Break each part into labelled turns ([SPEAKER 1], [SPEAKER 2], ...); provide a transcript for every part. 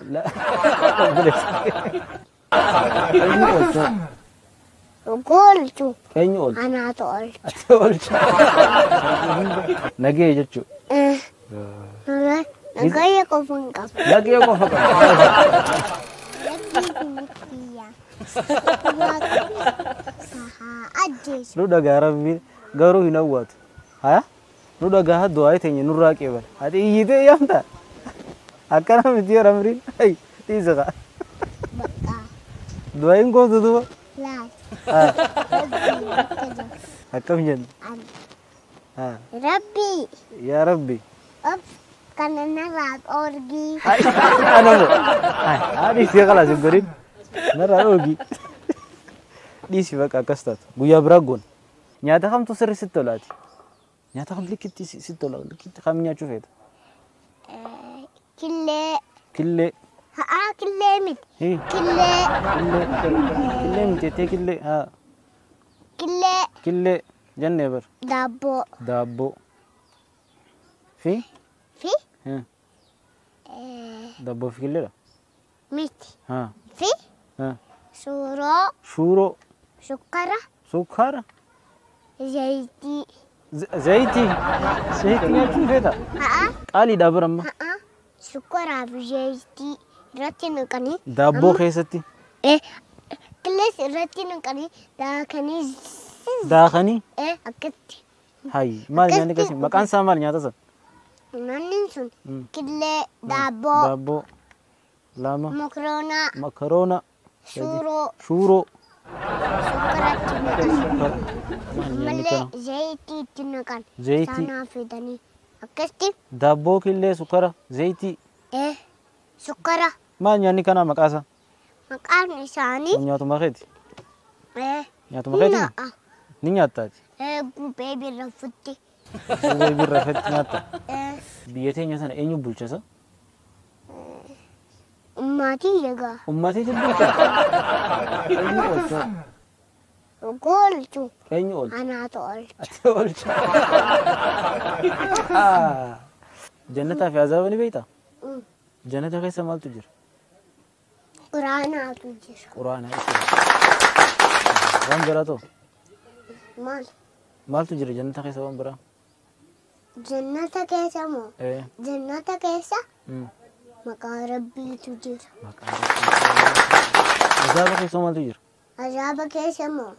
[SPEAKER 1] Obboleessa. Eenyu oolcha?
[SPEAKER 2] Goolchu.
[SPEAKER 1] Eenyu oolcha?
[SPEAKER 2] Anaatu oolcha.
[SPEAKER 1] Ati oolcha. Nagee jechuudha.
[SPEAKER 2] Nagaya qofa hin qabu.
[SPEAKER 1] Nagee qofa qaba.
[SPEAKER 2] Haa ajjeesu.
[SPEAKER 1] Nu dhagaa rabbiin garuu hin hawwatu. Haya? Nu dhagaa du'aa teenya nurraa qeebala. Ati iyyitee yaamta? Akkana miti yeroo amriin. Dhiisa kaa.
[SPEAKER 2] Bakka.
[SPEAKER 1] Du'aayin gootu duuba.
[SPEAKER 2] Laal.
[SPEAKER 1] Akkam jenna?
[SPEAKER 2] Rabbi.
[SPEAKER 1] Yaa Rabbi.
[SPEAKER 2] Of kana narraa dhoorgii.
[SPEAKER 1] Ana moo? Dhiisi khalaas hin godhin. Narraa dhoorgii. Dhiisi bakka akkas taatu. Guyyaa biraa goona. Nyaata kamtu sirri sitti tolaati? Nyaata kam likkitti sitti tola? Likkitti kam nyaachuu feeta?
[SPEAKER 2] Killee.
[SPEAKER 1] Killee.
[SPEAKER 2] Haa killee miti. Killee.
[SPEAKER 1] Killee. Killee miti jettee killee. Haa.
[SPEAKER 2] Killee.
[SPEAKER 1] Killee jennee bar.
[SPEAKER 2] Daabboo.
[SPEAKER 1] Daabboo. Fi?
[SPEAKER 2] Fi?
[SPEAKER 1] Daabboo fi killeedha?
[SPEAKER 2] Miti.
[SPEAKER 1] Haa.
[SPEAKER 2] Fi? Suuroo.
[SPEAKER 1] Shuuroo.
[SPEAKER 2] Sukkaara.
[SPEAKER 1] Sukkaara.
[SPEAKER 2] Zayitii.
[SPEAKER 1] Zayitii. Zayitii nyaachuun feeta?
[SPEAKER 2] Haa.
[SPEAKER 1] Qaaliidha bara amma.
[SPEAKER 2] Haa. Sukkaaraa fi zayitii irratti naqanii.
[SPEAKER 1] Daabboo keessatti.
[SPEAKER 2] Qillees irratti naqanii daakanii.
[SPEAKER 1] Daakanii?
[SPEAKER 2] Akkatti.
[SPEAKER 1] Hayi maal nyaanni akkasii? Maqaan isaa maal nyaata sana?
[SPEAKER 2] Nyaanni sun killee, daabboo.
[SPEAKER 1] Daabboo. Lama.
[SPEAKER 2] Makaroonaa.
[SPEAKER 1] Makaroona.
[SPEAKER 2] Shuuroo.
[SPEAKER 1] Shuuroo.
[SPEAKER 2] Sukkaara itti naqan. Ammallee zayitii itti naqan.
[SPEAKER 1] Zayitii.
[SPEAKER 2] Saanaa fidanii. Akkatti.
[SPEAKER 1] Daabboo, killee, sukkara, zayitii.
[SPEAKER 2] Sukkara.
[SPEAKER 1] Maal nyaanni kanaa maqaa isaa?
[SPEAKER 2] Maqaan isaanii.
[SPEAKER 1] Nyaatuma keeti? Nyaatuma keeti? Ni nyaattaati?
[SPEAKER 2] Gubee birra futti.
[SPEAKER 1] Gubee birra futti nyaatta? Biyya teenya sana eenyu bulcha isa?
[SPEAKER 2] Ummaatii egaa.
[SPEAKER 1] Ummatiitu bulcha? Eenyu oolcha?
[SPEAKER 2] Goolchu.
[SPEAKER 1] Eenyu oolcha?
[SPEAKER 2] Anaatu oolcha.
[SPEAKER 1] Ati oolcha. Jannataa fi azaaba ni beektaa? Jannata keessa maaltu jira?
[SPEAKER 2] Quraanaatu jira.
[SPEAKER 1] Quraana jechuudha. Waan biraa ta'u?
[SPEAKER 2] Maal?
[SPEAKER 1] Maaltu jira jannata keessa waan biraa?
[SPEAKER 2] Jannata keessa moo? Jannata keessa maqaa Rabbiitu jira.
[SPEAKER 1] Maqaa Rabbiitu. Azaaba keessa maaltu jira?
[SPEAKER 2] Azaaba keessa moo?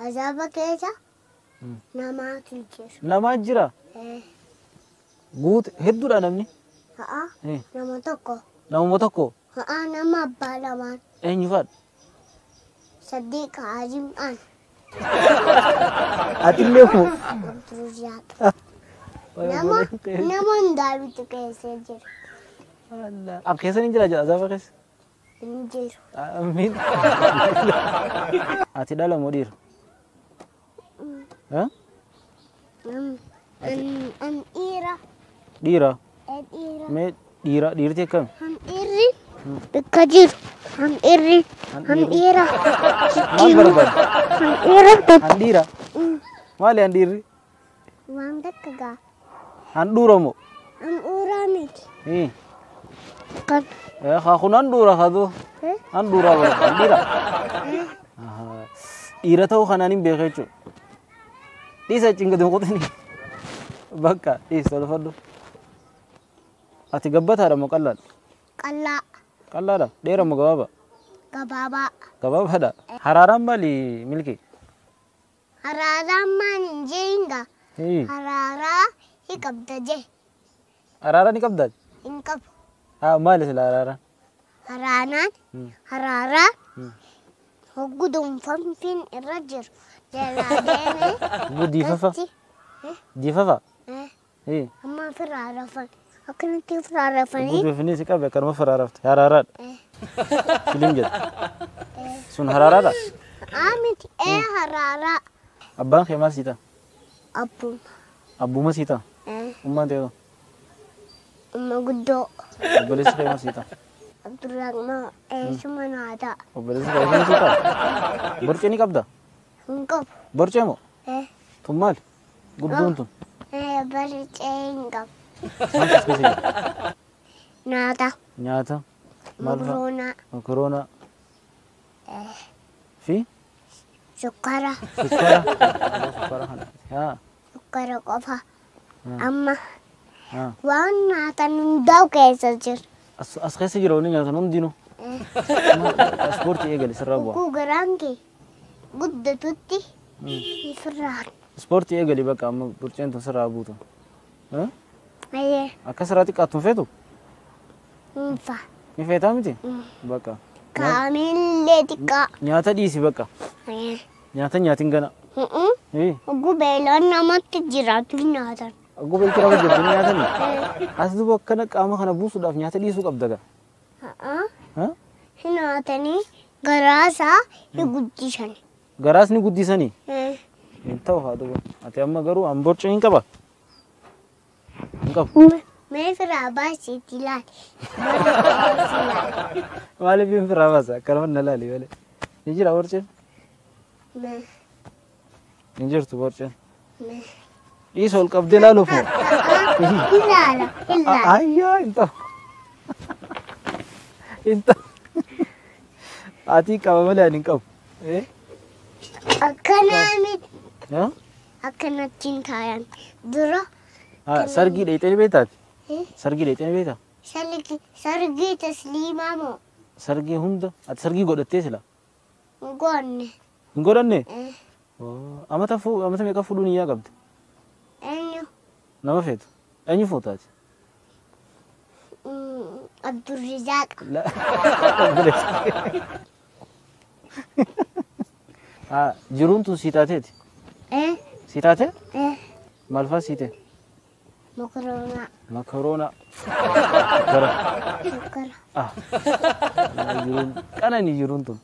[SPEAKER 2] Azaaba keessa namaatu jira.
[SPEAKER 1] Namaa jira? Guute hedduudha namni?
[SPEAKER 2] Haa. Nama tokko.
[SPEAKER 1] Namuma tokko?
[SPEAKER 2] Haa nama abbaa lamaan.
[SPEAKER 1] Eenyu faadha?
[SPEAKER 2] Saddiiqa Haajim'aan.
[SPEAKER 1] Atillee moo?
[SPEAKER 2] Abdurrazaaq. Nama hundaabitu keessa jira.
[SPEAKER 1] Ab keessa ni jira jira azaaba keessa?
[SPEAKER 2] Hin jiru.
[SPEAKER 1] Amiin. Ati dhala moo dhiira?
[SPEAKER 2] An dhiira.
[SPEAKER 1] Dhiira?
[SPEAKER 2] Dhiira.
[SPEAKER 1] Mee dhiira dhiirti akkami?
[SPEAKER 2] Han dhiirri bakka jiru. Han dhiirri. Han dhiira.
[SPEAKER 1] Maal barbaada?
[SPEAKER 2] Han dhiira.
[SPEAKER 1] Han dhiira? Maali han dhiirri?
[SPEAKER 2] Waan takka gaa.
[SPEAKER 1] Han dhuura moo?
[SPEAKER 2] Han dhuuraa miti. Kan.
[SPEAKER 1] Haa kun han dhuura haa ta'u. Han dhuuraa bara han dhiira. Dhiira ta'uu kanaan hin beeku jechuudha. Dhiisa achiin gadi hin qoxini. Bakka dhiisa tolfadhu. Ati gabbataadha moo qal'aadha?
[SPEAKER 2] Qal'aa.
[SPEAKER 1] Qal'aadha? Dheeraa moo gabaabaa?
[SPEAKER 2] Gabaabaa.
[SPEAKER 1] Gabaabaadha? Haraaraan maali milki?
[SPEAKER 2] Haraaraan maal hin jeenga? Haraaraa hin qabda jee.
[SPEAKER 1] Haraaraa ni qabdaa?
[SPEAKER 2] Hin qabu.
[SPEAKER 1] Haa maali sila haraaraan?
[SPEAKER 2] Haraanaan haraaraa hogguduunfamfiin irra jiru jalaa deemee.
[SPEAKER 1] Hogguu diifafa? Diifafa?
[SPEAKER 2] Amma ofirraa rafan. Akkanatti ofirraa rafanii.
[SPEAKER 1] Hogguu si qabe akkanuma ofirraa rafte haraaraadha. Filim jedha. Sun haraaraadha?
[SPEAKER 2] Haa miti haraaraa.
[SPEAKER 1] Abbaan kee maal sii ta'a?
[SPEAKER 2] Abbuma.
[SPEAKER 1] Abbuma sii ta'a? Ummaan ta'e hoo?
[SPEAKER 2] Umma guddoo.
[SPEAKER 1] Obboleessi kee maal sii ta'a?
[SPEAKER 2] Abdurrahman eessuma naa ta'a.
[SPEAKER 1] Obboleessi kee eessuma sii ta'a? Borcee ni qabdaa?
[SPEAKER 2] Hin qabu.
[SPEAKER 1] Borcee moo? Tun maali? Guddoon tun?
[SPEAKER 2] Borcee hin qabu.
[SPEAKER 1] Maaltu as keessa jira?
[SPEAKER 2] Nyaata.
[SPEAKER 1] Nyaata.
[SPEAKER 2] Mokoroonaa.
[SPEAKER 1] Mokoroonaa. Fi?
[SPEAKER 2] Sukkara.
[SPEAKER 1] Sukkara. Sukkara kana. Haa.
[SPEAKER 2] Sukkara qofa. Amma waan nyaatan hundaa keessa jira.
[SPEAKER 1] As keessa jira wanni nyaatan hundinuu. Ispoortii eegali sirraa bu'a.
[SPEAKER 2] Ugguu garaan kee guddatutti sirraa.
[SPEAKER 1] Ispoortii eegali bakka amma burceen tun sirraa buutu.
[SPEAKER 2] Ayyee.
[SPEAKER 1] Akka sirraa xiqqaattu hin feetu?
[SPEAKER 2] Hinfa.
[SPEAKER 1] Ni feetaa miti? Bakka.
[SPEAKER 2] Kaamillee xiqqaa.
[SPEAKER 1] Nyaata dhiisi bakka. Nyaata nyaatiin gana.
[SPEAKER 2] Ugguu beelaan namatti jiraatu nyaatan.
[SPEAKER 1] Ugguu beelti nama jirtu nyaatani? As duuba akkana qaama kana buusuudhaaf nyaata dhiisuu qabda gaa.
[SPEAKER 2] Nyaatanii garaasaa ni guddisan.
[SPEAKER 1] Garaas ni guddisanii? Hin ta'u haa duuba. Ati amma garuu an borcee hin qaba. Hin qabu.
[SPEAKER 2] Mee firaa baasiitti ilaali.
[SPEAKER 1] Maaliif hin firaa baasa? Akkanuma na ilaali malee. Ni jira borceen? Hin jirtu borceen. Dhiisa ol qabdee ilaaluuf moo?
[SPEAKER 2] Ilaala, ilaala.
[SPEAKER 1] Ayyaa hin ta'u. Hin ta'u. Ati qaba malee ani hin qabu.
[SPEAKER 2] Akkanaa miti. Akkanatti hin taayan. Dura.
[SPEAKER 1] Sargii dheexee ni beektaati? Sargii dheexee ni beektaa?
[SPEAKER 2] Sargii tasliimaa moo?
[SPEAKER 1] Sargii hunda. Ati sargii godhattee sila?
[SPEAKER 2] Hin godhanne.
[SPEAKER 1] Hin godhanne? Amata meeqa fuudhuun iyyaa qabdi?
[SPEAKER 2] Eenyu?
[SPEAKER 1] Nama feetu. Eenyu fuutaati?
[SPEAKER 2] Abdurrizaaq.
[SPEAKER 1] Jiruun tun sii taateeti? Sii taate? Maal fa'aa sii ta'e?
[SPEAKER 2] Mokoroonaa.
[SPEAKER 1] Mokoroonaa. Sukkara.
[SPEAKER 2] Sukkara.
[SPEAKER 1] Jiruun qananii jiruun tun.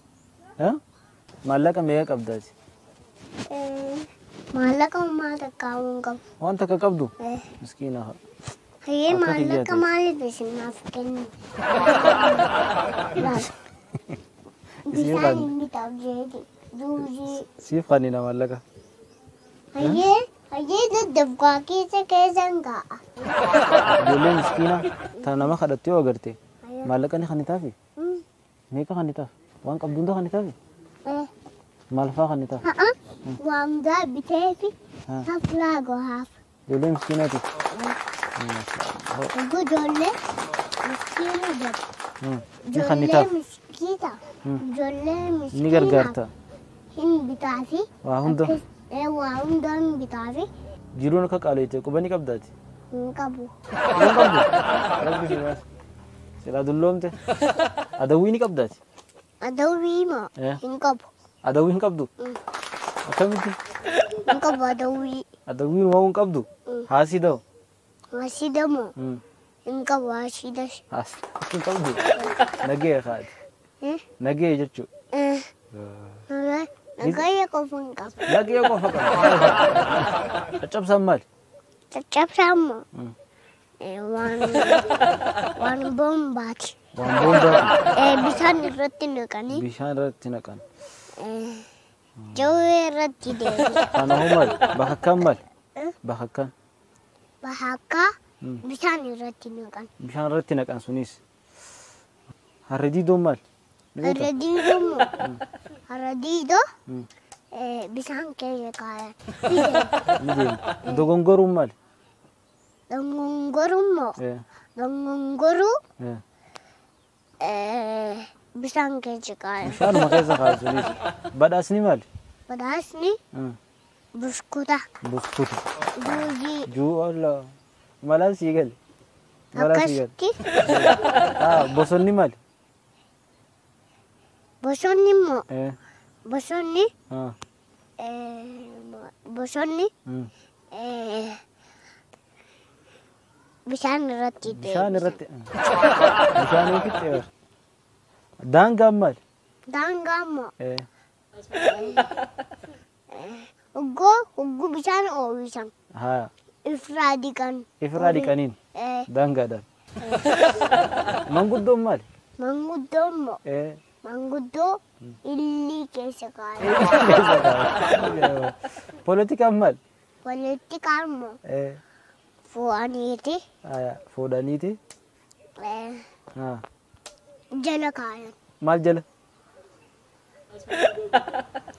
[SPEAKER 1] Maallaqa meeqa qabdaati?
[SPEAKER 2] Maallaqa homaa takka hin qabu.
[SPEAKER 1] Waan takka qabdu? Miskiina haa.
[SPEAKER 2] Hayyee maallaqa maaliif isinaaf kennu? Bishaan hin bitaaf jeeti. Juuzii.
[SPEAKER 1] Siif kannina maallaqa.
[SPEAKER 2] Hayyee hayyee daddafqaa keessa keessan kaa'a.
[SPEAKER 1] Ijoollee miskiina tana nama kadhattee yoo agarte maallaqa ni kannitaafi? Meeqa kannitaaf? Waan qabdu hunda kannitaafi? Maal fa'aa kannitaaf?
[SPEAKER 2] Waan gaa biteefi haflaa gohaaf.
[SPEAKER 1] Ijoollee miskiinaati.
[SPEAKER 2] Ijoollee miskiina jedhu.
[SPEAKER 1] Ni kannitaaf.
[SPEAKER 2] Ijoollee miskiita. Ijoollee miskiina.
[SPEAKER 1] Ni gargaarta.
[SPEAKER 2] Hin bitaafi.
[SPEAKER 1] Waa hunda.
[SPEAKER 2] Waa hunda hin bitaafi.
[SPEAKER 1] Jiruun akka qaaloyte quba ni qabdaati?
[SPEAKER 2] Hin qabu.
[SPEAKER 1] Hin qabdu? Rabbi si baase. Silaa dulloomte. Adawwii ni qabdaati?
[SPEAKER 2] Adawwii moo? Hin qabu.
[SPEAKER 1] Adawwii hin qabdu? Akkamitti?
[SPEAKER 2] Hin qabu adawwii.
[SPEAKER 1] Adawwii waa hin qabdu? Haasii da'u?
[SPEAKER 2] Haasii moo? Hin qabu haasii das.
[SPEAKER 1] Haasii hin qabdu? Nagee haati. Nagee jechuudha.
[SPEAKER 2] Nagee qofa hin qabu.
[SPEAKER 1] Nagee qofa qaba. Caccabsaan maali?
[SPEAKER 2] Caccabsaan moo? Waan boombaati.
[SPEAKER 1] Waan boombaati?
[SPEAKER 2] Bishaan irratti naqanii.
[SPEAKER 1] Bishaan irratti naqan.
[SPEAKER 2] Jawwee irratti deebi'u.
[SPEAKER 1] Kana hoo maali? Bakakkaan maali? Bakakkaan.
[SPEAKER 2] Bakakkaa bishaan irratti naqan.
[SPEAKER 1] Bishaan irratti naqan sunis. Harree diidoon maali?
[SPEAKER 2] Harree diidoo moo? Harree diidoo bishaan keessa kaayan.
[SPEAKER 1] Ni deema. Dogongoruun maali?
[SPEAKER 2] Dongongoruun moo? Dongongoruu bishaan keessa kaayan.
[SPEAKER 1] Bishaanuma keessa kaayan sunis. Badhaasni maali?
[SPEAKER 2] Badhaasni buskuta.
[SPEAKER 1] Buskuta.
[SPEAKER 2] Juuzii.
[SPEAKER 1] Juu malaan sii gale. Malaan sii gale.
[SPEAKER 2] Akkasitti.
[SPEAKER 1] Bosonni maali?
[SPEAKER 2] Bosonni moo? Bosonni. Bosonni. Bishaan irratti deebisa.
[SPEAKER 1] Bishaan irratti. Bishaan irratti. Daangaan maali?
[SPEAKER 2] Daangaan moo? Uggoo bishaan oomishan. Ifraa dhiqan.
[SPEAKER 1] Ifraa dhiqaniin. Daangaadhaan. Manguddoon maali?
[SPEAKER 2] Manguddoon moo? Manguddoo illii keessa kaayan.
[SPEAKER 1] Poolitikaan maali?
[SPEAKER 2] Poolitikaan moo? Fuudhaniiti.
[SPEAKER 1] Fuudhaniiti.
[SPEAKER 2] Jala kaayan.
[SPEAKER 1] Maal jala?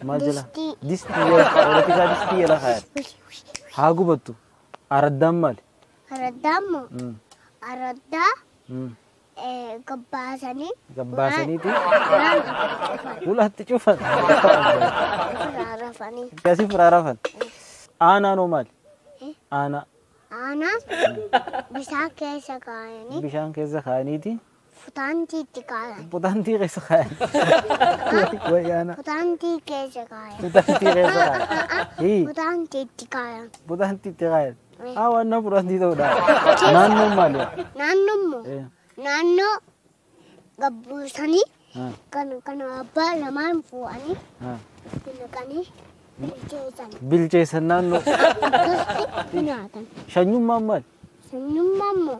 [SPEAKER 1] Maal jala?
[SPEAKER 2] Distii.
[SPEAKER 1] Distii jala. Poolitikaa distii jala kaayan. Haa gubattu. Araddaan maali?
[SPEAKER 2] Araddaa immoo araddaa gabbaasanii
[SPEAKER 1] Gabbaasaniiti
[SPEAKER 2] ulaan cufan.
[SPEAKER 1] Ulaatti cufan.
[SPEAKER 2] Ofirraa rafanii.
[SPEAKER 1] Akkasii firaa rafan. Aanaan hoo maali? Aanaa.
[SPEAKER 2] Aanaan bishaan keessa kaayanii
[SPEAKER 1] Bishaan keessa kaa'aniiti
[SPEAKER 2] futaantii itti kaayan.
[SPEAKER 1] Futaantii keessa kaayan. Wayi aanaa.
[SPEAKER 2] Futaantii keessa kaayan.
[SPEAKER 1] Futaantii keessa kaayan. Hii.
[SPEAKER 2] Futaantii itti kaayan.
[SPEAKER 1] Futaantii itti kaayan. Haa waan na futaantii ta'uudha. Naannoon maali?
[SPEAKER 2] Naannoo immoo naannoo gabbuusanii kan abbaa lamaan fuudhanii itti naqanii bilcheessan.
[SPEAKER 1] Bilcheessan naannoo.
[SPEAKER 2] Akkasitti nyaatan.
[SPEAKER 1] Shanyummaan maali?
[SPEAKER 2] Sanyummaa immoo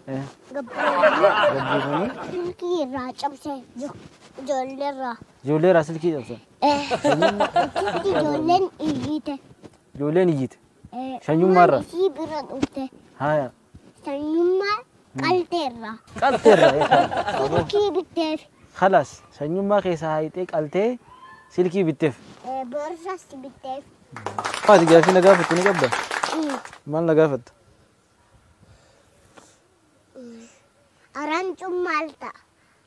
[SPEAKER 2] gabbuusanii
[SPEAKER 1] Gabbuusanii
[SPEAKER 2] silkii irraa cabsee ijoollee irraa.
[SPEAKER 1] Ijoollee irraa silkii cabsan.
[SPEAKER 2] Achitti ijoolleen iyyite.
[SPEAKER 1] Ijoolleen iyyite. Shanyummaa irraa?
[SPEAKER 2] Isii bira dhufte.
[SPEAKER 1] Haya.
[SPEAKER 2] Sanyummaa qaltee irraa.
[SPEAKER 1] Qaltee irraa.
[SPEAKER 2] Silkii bitteef.
[SPEAKER 1] Khalaas sanyummaa keessaa haayitee qaltee silkii bitteef.
[SPEAKER 2] Boorsaas bitteef.
[SPEAKER 1] Ati gaaffii na gaafattu ni qabda? Maal na gaafatta?
[SPEAKER 2] Arancuun maal ta'a?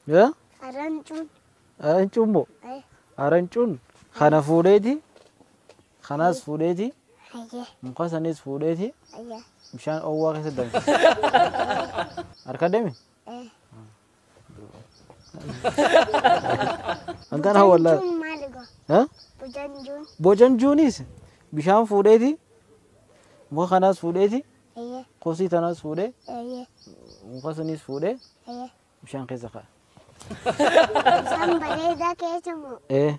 [SPEAKER 1] Yaa?
[SPEAKER 2] Arancuun.
[SPEAKER 1] Arancuun moo? Arancuun kana fuudheeti, kanaas fuudheeti, muka sanis fuudheeti, bishaan oowwaa keessa danfisa. Harka deemi? Hanqana wallaahi.
[SPEAKER 2] Bojanjuun maal egaa?
[SPEAKER 1] Ha?
[SPEAKER 2] Bojanjuun.
[SPEAKER 1] Bojanjuunis bishaan fuudheeti, muka kanaas fuudheeti, kosii tanaas fuudhee, muka sanis fuudhee bishaan keessa kaa'a.
[SPEAKER 2] Bishaan bareedaa keessa moo?
[SPEAKER 1] Ee.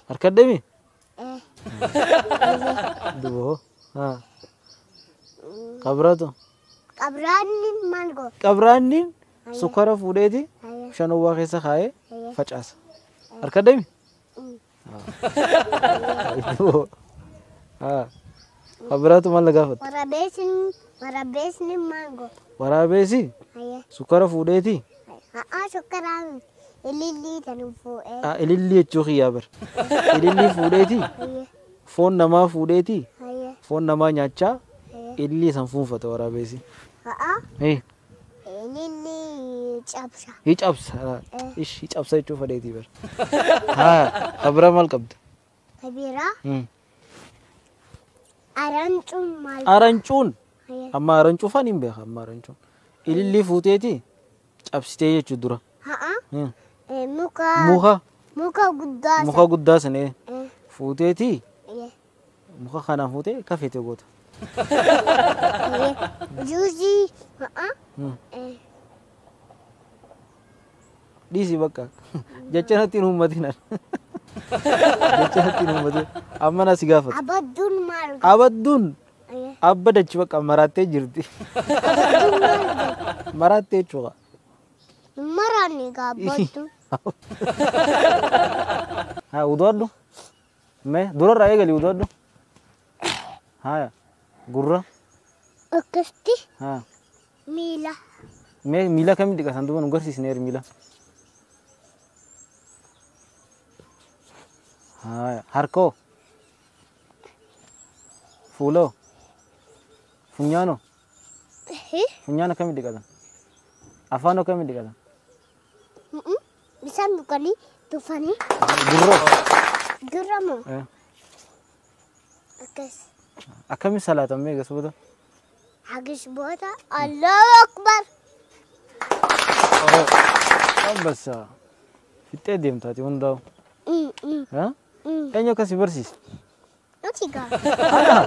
[SPEAKER 1] Harka deemi?
[SPEAKER 2] Eh.
[SPEAKER 1] Duba hoo. Haa. Qabraatu.
[SPEAKER 2] Qabraanni maal goo?
[SPEAKER 1] Qabraanni sukkara fuudheeti bishaan oowwaa keessa kaa'ee facaasa. Harka deemi? Duba. Haa. Qabraatu maal na gaafatta?
[SPEAKER 2] Waraabesni maal goo?
[SPEAKER 1] Waraabessi sukkara fuudheeti.
[SPEAKER 2] Haa sukkaraa miti. Ilillii tan fuudhee.
[SPEAKER 1] Ah, ilillii jechuu kiyyaa bar. Ilillii fuudheeti. Foon namaa fuudheeti. Foon namaa nyaachaa ilillii san fuunfata waraabessi.
[SPEAKER 2] Haa. Ilillii cabsa.
[SPEAKER 1] Hi cabsa. Ish hi cabsa jechuu fedheetii bar. Haa kabira maal qabda?
[SPEAKER 2] Kabira. Arancuun maal?
[SPEAKER 1] Arancuun. Amma arancuu faan hin beeka amma arancuun. Ilillii fuuteeti cabsitee jechuu dura.
[SPEAKER 2] Haa. Muka.
[SPEAKER 1] Muka.
[SPEAKER 2] Muka guddaa.
[SPEAKER 1] Muka guddaa sana fuuteeti. Muka kana fuutee kafeete goota.
[SPEAKER 2] Juusii. Haa.
[SPEAKER 1] Dhiisi bakka. Jecha natti hin uummatin. Jecha natti hin uummatin. Amma na si gaafata.
[SPEAKER 2] Abadduun maal?
[SPEAKER 1] Abadduun. Abbadachi bakka maraattee jirti.
[SPEAKER 2] Abadduun maal?
[SPEAKER 1] Maraattee jechuudha.
[SPEAKER 2] Maraanni egaa abadduun.
[SPEAKER 1] Haa udoodhu. Mee durarraa eegali udoodhu. Haa gurra.
[SPEAKER 2] Akkasitti.
[SPEAKER 1] Haa.
[SPEAKER 2] Miila.
[SPEAKER 1] Mee miila kamitti dhiqatan duuba nu garsiisneer miila. Haa harkoo. Fuuloo. Funyaanoo. Funyaan akkamitti dhiqatan? Afaan akkamitti dhiqatan?
[SPEAKER 2] Bishaan dhuganii tufanii.
[SPEAKER 1] Gurra.
[SPEAKER 2] Gurra moo? Akkas.
[SPEAKER 1] Akkamitti salaatan mee egas booda?
[SPEAKER 2] Hagas booda Allahu Akbar.
[SPEAKER 1] Abbasa. Fixee deemtaati hundaa'u. Eenyu akkasii barsiise?
[SPEAKER 2] Nuti gaa.
[SPEAKER 1] Ana.